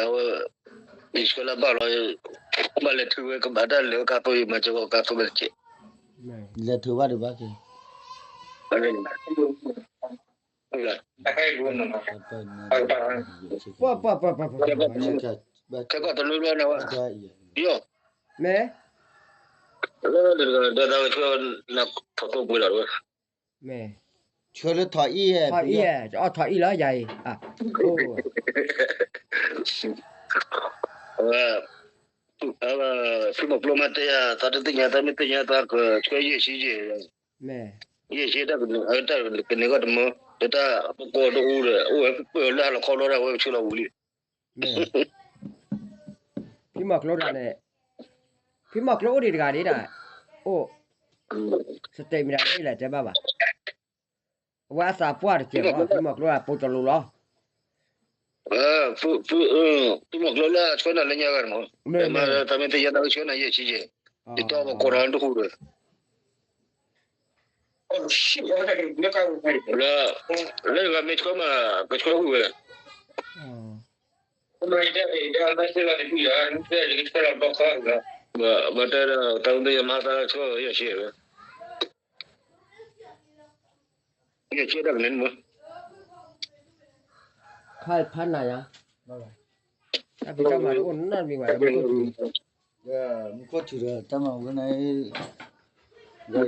အဝဲ ယဆှၢလၢဘၣ်လီၤ, ဘၣ်လဲၤထုးဝဲကဘၣ်တၢ်လဲၤဝဲကါသိယမၤစၢၤဝဲကါသိဝဲတက့ၢ်, လဲၤထုးဘၣ်ဒံးဘၣ်က့ၤ, ခဲကီၢ်တနွံဘျီန့ၣ်ဝဲ, ယီၢ်, မ့ၢ် လၢတဂၤဒီးတၢ်ကဆှၢနၤထီၣ်သိပှ့ၤဒီးဝဲ, မ့ၢ် ဆှၢလၢထီၣ်အံၣ်, ထီၣ်အံၣ်, အီၣ်ထီၣ်အံၣ်လီၤယၤအံၤ, အဝဲ သုးမီၤကျိမ့ၢ်တဲယၤ သးတသ့ၣ်ညါ သးမ့ၢ်သ့ၣ်ညါသးကဆှၢယဲၢ်ဆံယဲၢ်, မ့ၢ် ယဲၢ်ဆံတၢ်ကန့ၢ်, တၢ်ကန့ၢ်ဂီၢ်တမၢ, ဒီးတၢ်ပကီၢ်တအိၣ်ဒီး အိၣ်ဝဲပၢၢ်လၢဟါလီၤခီဘျီဒၣ်ဝဲပဆှၢလီၤဝံၤလံ, မ့ၢ် ဖံမီၤကျိတဂၤန့ၣ်, ဖံမီၤကျိအိၣ်ဒံးတဂၤဒၣ်, အိၣ် statement မ့ၢ်လဲၣ်တဲဘၣ်ဘၣ်, အဝဲအသးပှၢ်တကဲၢ်လီၤ, ဖံမီၤကျိအပူၤတလိၤလီၤ, ဖံမီၤကျိလၢအဆှၢနၤလၢညါဂၤန့ၣ်မး, မ့ၢ်မ့ၢ် တၢ်မ့ၢ်သ့ၣ်ညါတၢ်ကဆှၢနၤယဲၢ်ဆံယဲၢ်, ယတီၢ်ပကိးဒီးတဟူးဒီး လၢ လၢယဂၤမ့ၢ်ဆှၢမး ကဆှၢဟူးဝဲ, ဘၣ်တဲဒီးတၢ်မ့ၢ်သ့ၣ်ညါတဟူးဒီး နတဲဒီးတၢ်မ့ၢ်သ့ၣ်ညါမၤသးဆှၢယဲၢ်ဆံဝဲ, ယဲၢ်ဆံတၢ်ကန့ၣ်မး ဖးဖးနၤယါ, တၢ်ဖံးတၢ်မၤတအိၣ်နီတမံၤဘၣ်, မူခိၣ်ထူဒီးတၢ်မၤဝဲန့ၣ်, တၢ်ခံ, တၢ်,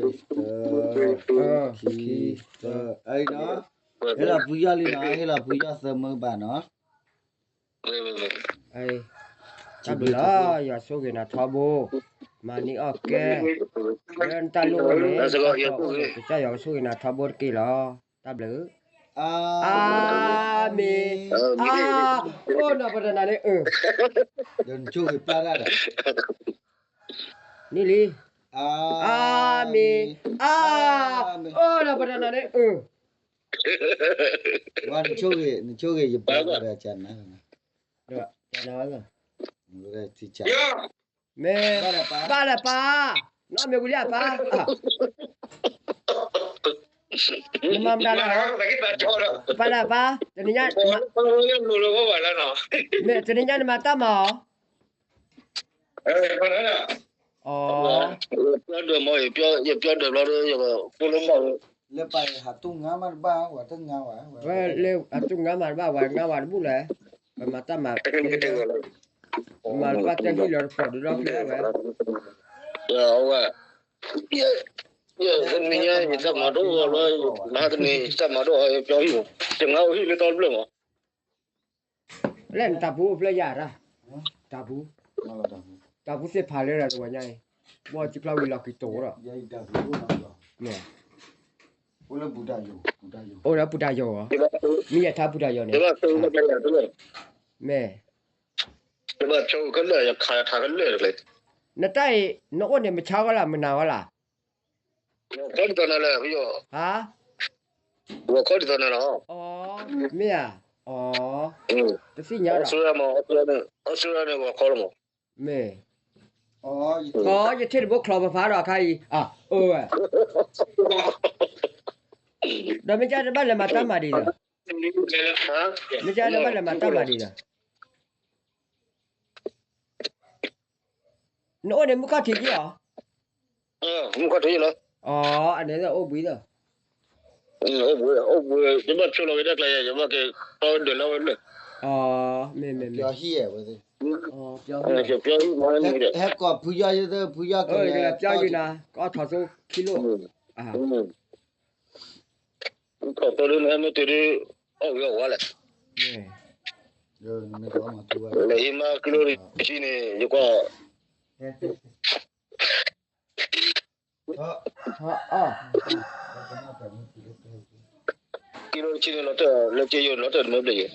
အံၤနီၤ, ဟ့ၣ်လီၤဖုယီၢ်လံနီၤ, ဟ့ၣ်လီၤဖုယီၢ်သၢမၢဘၣ်နီၤ, တၢ်ဘျုးလီၤ, ယွၤဆိၣ်ဂ့ၤနၤထီဘိ, မၤန့ၢ်အီၣ်ကဲ, လၢနတၢ်လိၣ်အိၣ်န့ၣ်, ကစၢ်ယွၤကဆိၣ်ဂ့ၤနၤထီဘိတက့ၢ်လီၤ, တၢ်ဘျုး အၤမ့ၣ်, အၤ, အိၣ်နီၤပတနၤန့ၣ်, ဒီးနဆိၣ်ဂ့ၤပျၢ်တၢ်ဒီး, န့ၣ်လံ, အၤမ့ၣ်, အၤ, အိၣ်နီၤပတနၤန့ၣ်, ဝဲနဆိၣ်ဂ့ၤ, နဆိၣ်ဂ့ၤယပျၢ်တၢ်ဒီးကနၤ, မ့ၢ်, ဘၣ်လၢပၢ်, နီၢ်မ့ၢ်ဝံၤလံအပၢ်, နမၤမတၤလၢ, ပၢ်လၢပၢ်, တနံၤညါ, မ့ၢ်တနံၤညါနမၤတၢ်မၤအီၤ, အီ, ယပျီဒၢးမး, ယပျီဒၢးဘျီဒီး ယဖိလၢမီၢ်, လၢပၢ်ဟးတူၢ်ငါမးတဘၣ်, ဝဲလၢအတူၢ်ငါမးတဘၣ်, ဝဲငါဝဲတဘူၣ်လဲၣ်, ပမၤတၢ်မၤ, ပမၤတၢ်တဟံၣ်လီၤတဖျိးဒုးဒီဖျၢၣ်ဝဲ, ဝဲ တနံၤညါယတၢ်မၤတအိၣ်လီၤ, မဟါတနံၤယတၢ်မၤတအိၣ်, ယပျီဟံၣ်, ယငါအိၣ်ဟံၣ်လၢတီတဖျၢၣ်မး, လၢနတၢ်ပူၤအိၣ်ဖျဲၣ်ယၤရၣ်, တၢ်ပူၤ, တၢ်ပူၤသ့ၣ်ဖးလၢတဝဲညါအံၤ, ဘီစုဖျါဝံၤလီၤက့ၤတိာ်ဒီး, အိၣ်လၢပူၤတၢ်ယိာ်ဧါ, မ့ၢ်ယထါပူၤတၢ်ယိာ်န့ၣ်, မ့ၢ် နတၢ်အံၤ နအိၣ်န့ၣ် မဆါဂီၢ်လၢ် မနၤဂီၢ်လၢ်, ဟါ, အီ, မ့ၢ်ဧါ, အီ, တသ့ၣ်ညါဒီး, မ့ၢ်, အီ, ယထံၣ်တဘိချီပဖးဒီးအခါအံၤ, အၢ, ဒီးမ့ၢ်ကတဘၣ်လဲၤမၤတၢ်မၤဒံးဒီး, မ့ၢ်ကတဘၣ်လဲၤမၤတၢ်မၤဒံးဒီး နအိၣ်န့ၣ် မုၢ်ခီၣ်ထံးက့ၤအီၤ, မုၢ်ခီၣ်ထံးလီၤ, အန့ၣ်အိၣ်ဘှံးဒီး, အိၣ်ဘှံး, ယဘၣ်ဆိလီၤဝဲဒၣ်ကျါယၤ ယဘၣ်က့ၤတီဝဲဒၢးလၢဝဲလၢ, မ့ၢ်မ့ၢ်မ့ၢ်, ဟဲကိးဖုယီၢ်ယသၢ ဖုယီၢ်ကလဲၤပျီယနၤ ကအီၣ်ထီၣ်သိခံလိၣ်, ထီၣ်သိဒ်နဟဲမ့ၢ်တုၤဒ်, အီၣ်ဝံၤအီၣ်ဝါလဲၣ်, လဲၤဟံးမါကံလိတဆံန့ၣ် ယကွၢ်, ကံလိတဆံန့ၣ်လီၤတၢ် လၢက့ယိာ်လီၤတၢ်တမၢဘျဲၣ်ယဲၢ်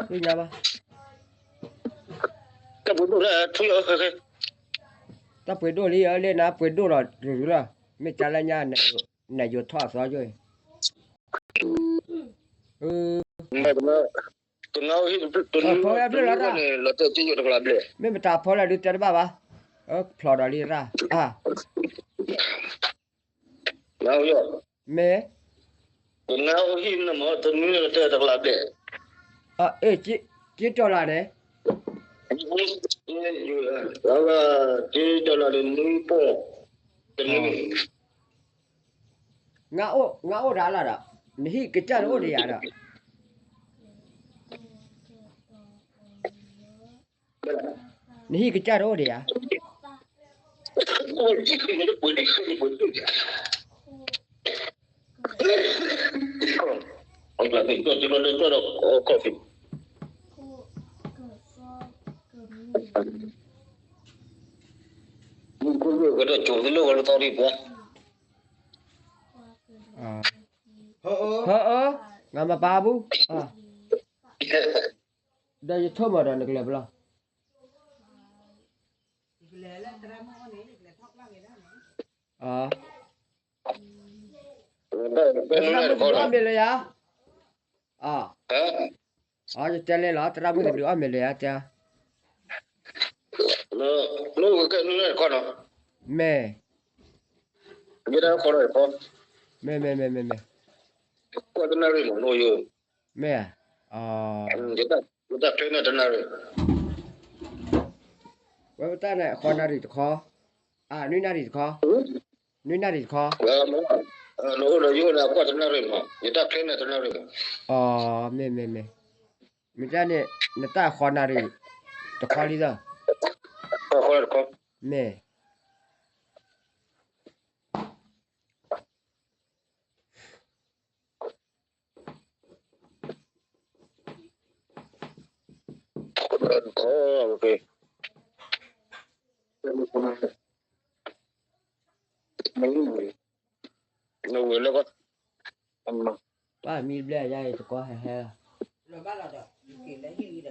သ့ၣ်ညါဘၣ်, တၢ်ပှ့ၤဒိၣ်လၢထူယီၤ, တၢ်ပှ့ၤဒိၣ်လံ လၢနၤပှ့ၤဒိၣ်လီၤ လၢ, မ့ၢ်ကလၢညါ, နယိာ်ထီၣ်အသီယိာ်, တနံၤဖီဝဲဖျၢၣ်လီၤတၢ်, မ့ၢ်ပတၢ်ဖီလၢဒုးတဲတဘၣ်ဘၣ်, ဖျိးဒီးလံရၣ်, မ့ၢ် ငါအိၣ်ဟံၣ်န့ၣ်မ့ၢ် တနွံကတၢၢ်တကလးဘျဲၣ်, အ့ၣ်, က့တီၢ်လၢ်န့ၣ်, က့တီၢ်လၢ်န့ၣ်နွံပီၢ်, တနွံ, ငါအိၣ်ဒၣ်လၢဒီး, နဟံၣ်ကစၢ်တအိၣ်ဒံးယၤဒီး, နဟံၣ်ကစၢ်တအိၣ်ဒံးဧါ. ဟၢအၢ, ငါမပာ်ဘူး, ဒီးယထိၣ်မးဒီးနကလဲၤဘျီ, သရၣ်မုၣ်တဒုအီၣ်မ့ၤလၢယၤ, ယတဲလဲၣ်လီၤ သရၣ်မုၣ်တဒုအီၣ်မ့ၤလၢယၤတဲ, မ့ၢ်, မ့ၢ်, မ့ၢ်, မ့ၢ်, မ့ၢ်, မ့ၢ်, ဝဲပတၢ်န့ၣ် ဃီနၣ်ရံၣ်တခီ, အနွံနၣ်ရံၣ်တခီ, နွံနၣ်ရံၣ်တခီ, မ့ၢ်, မ့ၢ်, မ့ၢ်, မ့ၢ်တၢ်န့ၣ် နတၢ်ဃီနၣ်ရံၣ်တခီလံသၢ, မ့ၢ် ပၢ်မံဘျဲၣ်ယါအံၤတကီဟဲဟဲလီၤ, ဒီး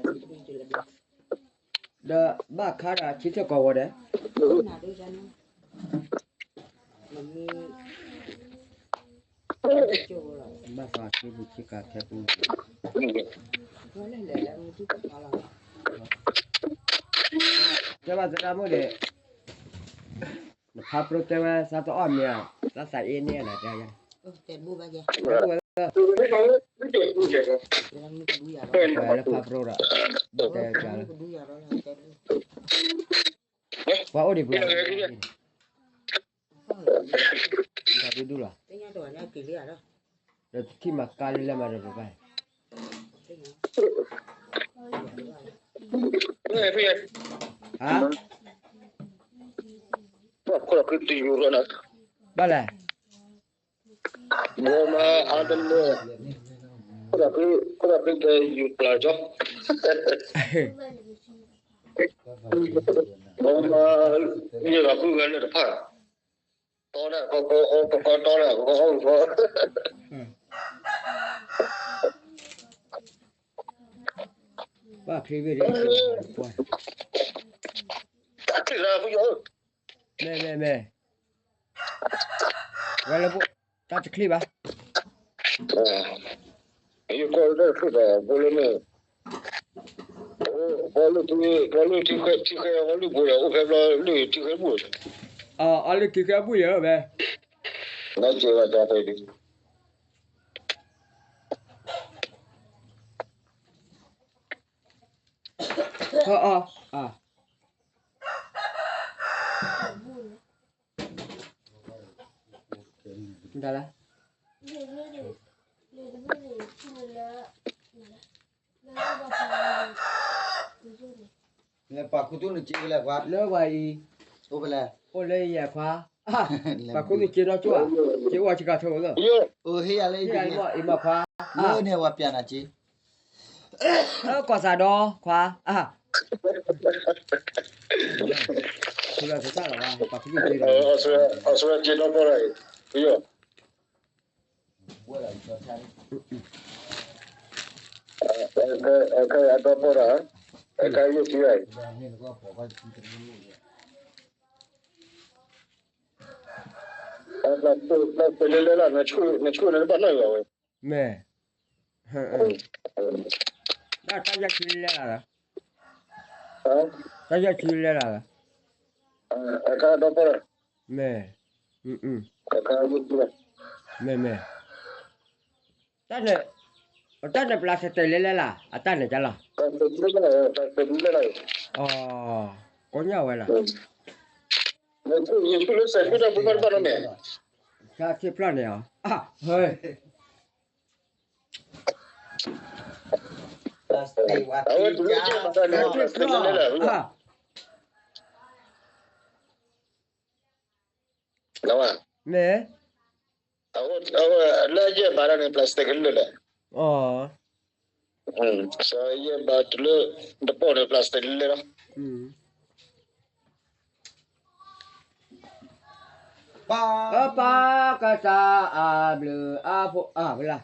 ဘၣ်ခါဒီးဆံထၢၣ်ကီးဝီၤဒီး, ဘၣ်သးဆံပူၤဆံကၤခဲပူၤ, တဲဘၣ်သရၣ်မုၣ်ဒီး, နဖးပြိတဲဝဲသးတအီၣ်မ့ၤဧါ, သးသးအ့န့ၢ်နၤတဲယါ, လၢဖးပြိဒီး, တဲလၢ, ပှၤအိၣ်ဒံးပှၤ, ဒူဒူလီၤ, ဒီးထံၣ်မၤကါလၢလဲၣ်မၤဒီးပပၢ်, ဟါ, ဘၣ်လဲၣ် ဘီမါ, အါတလၢ, ခိၣ်ဒီးဖံတဲယူၤပျၢ်ကၠီ, ဘီမါ, ယဂၤဃုဂၤလၢတဖၣ်, တီဒၣ်ကီကီအီကီကီတီဒၣ်ကီကီအီကီကီ, ဘၣ်ချ့ဂ့ၢ်ဒ်, တၢ်ချ့လၢဖုယီၤ, မ့ၢ်မ့ၢ်မ့ၢ်, ဝဲလၢ, တၢ်တချ့ဘၣ်, ယကီၢ်တၢ်တချ့ဘၣ် ဘိလၢမ့ၢ်, ပှၤလၢထံ, ပှၤလၢထံဃဲ, ထံဃဲအီၤလၢဘိဒီး အိၣ်ဖဲဘျီလၢထံဃဲဘူၣ်, အီၤလၢထံဃဲဘူၣ်ယၤဝဲ, နကဲဘၣ်တၢ်ဖဲဒ် အၢ, အၢ, အၢ, ဒၣ်လၢ, လၢပှၤခူသူၣ်နစ့ဖဲလဲၣ်ခွါ, လၢပှၤအံၤ, အိၣ်ဖဲလဲၣ်, အိၣ်လၢယဲခွါ, ပှၤခူသူၣ်စ့ဒီကၠိၣ်ဧါ, စ့အိၣ်ဝဲဆံခါထိၣ်, ဟ့ၣ်ယၤလၢအံၤမးအံၤမးခွါ, လၢန့ၣ်ပှၤပျးနၤစ့ ကီၢ်သးဒီခွါ, အၢ, အီစထြ့လယါဒီဖီလာ်, အခဲအံၤအဒီဖီလာ်, အခဲအံၤယိၣ်ထံဂၤအံၤ, ပလဲၤလဲၤလီၤ, နဆူၣ်န့ၣ်ဘၣ်နီၢ်ယၤဝဲ, မ့ၢ်, တၢ်ယဲၢ်ဆံလဲၤလီၤ, တၢ်ယဲၢ်ဆံလဲၤလီၤ, မ့ၢ်, မ့ၢ်မ့ၢ်, တၢ်ယဲၢ်ဆံလဲၤလီၤ, မ့ၢ်မ့ၢ်, တၢ်န့ၣ်, တၢ်န့ၣ် plastic လဲလဲလၢ်, အတၢ်န့ၣ်ကလီၤ. ကိးညါဝဲလီၤ. ဆၣ်ထံဖျၢၣ်န့ၣ်အီၤ, အဝဲ, မ့ၢ် လၢယဲၢ်ဘးဒၣ်န့ၣ် plastic လၢာ်လၢာ်, ယဲၢ်ဘးတုၤလၢ တပိာ်န့ၣ် plastic လၢာ်လီၤ. ပၢ်ကစၢ်အဘျုးအဖှိၣ်အါဖဲလဲၣ်.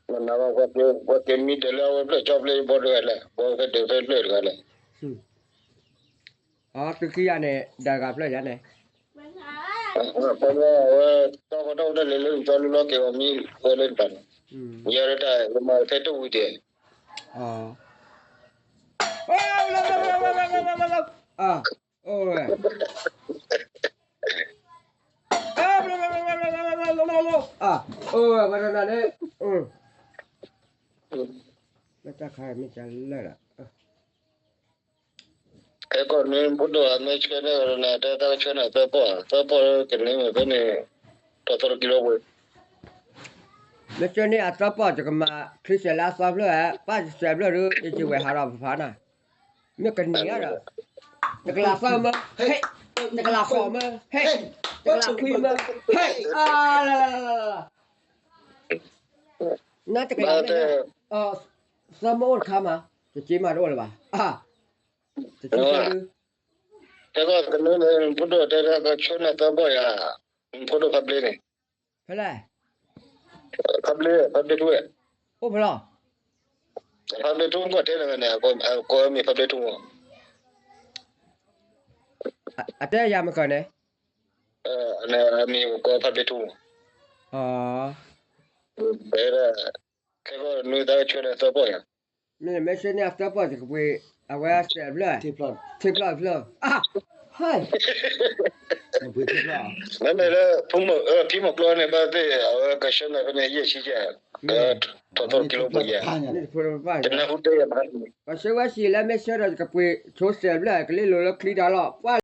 ပှၤကမံဒၢးလၢအဝဲဖျၢၣ်ကၠီဖျၢၣ်ဘီတဂၤလဲၣ်, ပှၤကဒၢးဖဲဖျၢၣ်တဂၤလဲၣ်. သုခံဂၤန့ၣ် ဒၢးဂၤဖျၢၣ်ယၤန့ၣ်, အဝဲတီၢ်ကီၢ်တၢ်အိၣ်တၢ်လံၤလၢကၠီလၢလီၤက့ၤအီၤမံဝဲလၢတပၤန့ၣ်, ယဲဒၣ်တၢ်မၤဖဲတဝံၤဒဲး အိၣ်ဝဲ, မ့ၢ်တၢ်ခါမ့ၢ်တၢ်လၢာ်လီၤ. ခဲကီၢ်နွံဖိဒိၣ်ဧၢ, မ့ၢ်ဆှၢန့ၢ်အီၤန့ၣ် တဲတၢ်ကဆှၢန့ၢ်သၢပီၢ်, သၢပီၢ်လၢကန့ၢ်ဝဲဖဲန့ၣ်, တီၢ်သီတကံလီၤဝဲ, မ့ၢ်ဆှၢန့ၢ်အသၢပီၢ် ယကမၤချံစဲးလၢအသီဖျၢၣ်ဧါ, ပၢ်စဲးဖျၢၣ်ဒီး ယကဝဲၢ်ဟးထီၣ်ဖးဖးနၤ, မ့ၢ်ကန့ၢ်ဧါဒီး, တကလးသၢမၢ, ဟဲ, တကလးဃိးမၢ, ဟဲ, တကလးခွံမၢ, ဟဲ, အါ, နတကလးမ့ၢ်, သၢမၢအိၣ်တခါမး, တက့မးတအိၣ်လၢၤဘၣ်, တက့, တဲကီၢ်ကနုဖိဒိၣ်တဲဒၣ်ကဆှၢန့ၢ်သၢပီၢ်ယၤ, ဖိဒိၣ်ဖးဘျ့န့ၣ်, ဖဲလဲၣ်, ဖးဘျ့, ဖးဘျ့ထူဝဲ, အိၣ်ဖဲလဲၣ်, ဖးဘျ့ထူကီၢ်တဲန့ၣ်န့ၣ်, ကိးမံၤဖးဘျ့ထူမး, အတဲယၤမ့ၢ်ကီၢ်န့ၣ်, အမံၤကိးဖးဘျ့ထူမး, တဲဒၣ်, ခဲကီၢ်နွံသးကဆှၢန့ၢ်သၢပီၢ်ယၤ မ့ၢ်မ့ၢ်ဆှၢန့ၢ်အသၢပီၢ် ယကပှ့ၤ, အဝဲစဲးဖျၢၣ်, ထံဖျၢၣ်ဖျၢၣ်, ဟဲ, မ့မ့ၢ်လၢ, ဖံမီၢ်ကျိန့ၣ် ဘၣ်သ့ၣ် အဝဲကဆှၢန့ၢ်ဖဲန့ၣ် ယဲၢ်ဆံကဲ, ထီၣ်ထီၣ်ကံလိပှၤယဲ, တနၢ်ဟူတဲယၤဘၣ်, ကဆှၢဝဲဆံးလၢမ့ၢ်ဆှၢဒီး ယကပှ့ၤဆိစဲးဖျၢၣ် ကလ့လိာ်လၢချံတၢ်လီၤ, ပှၤ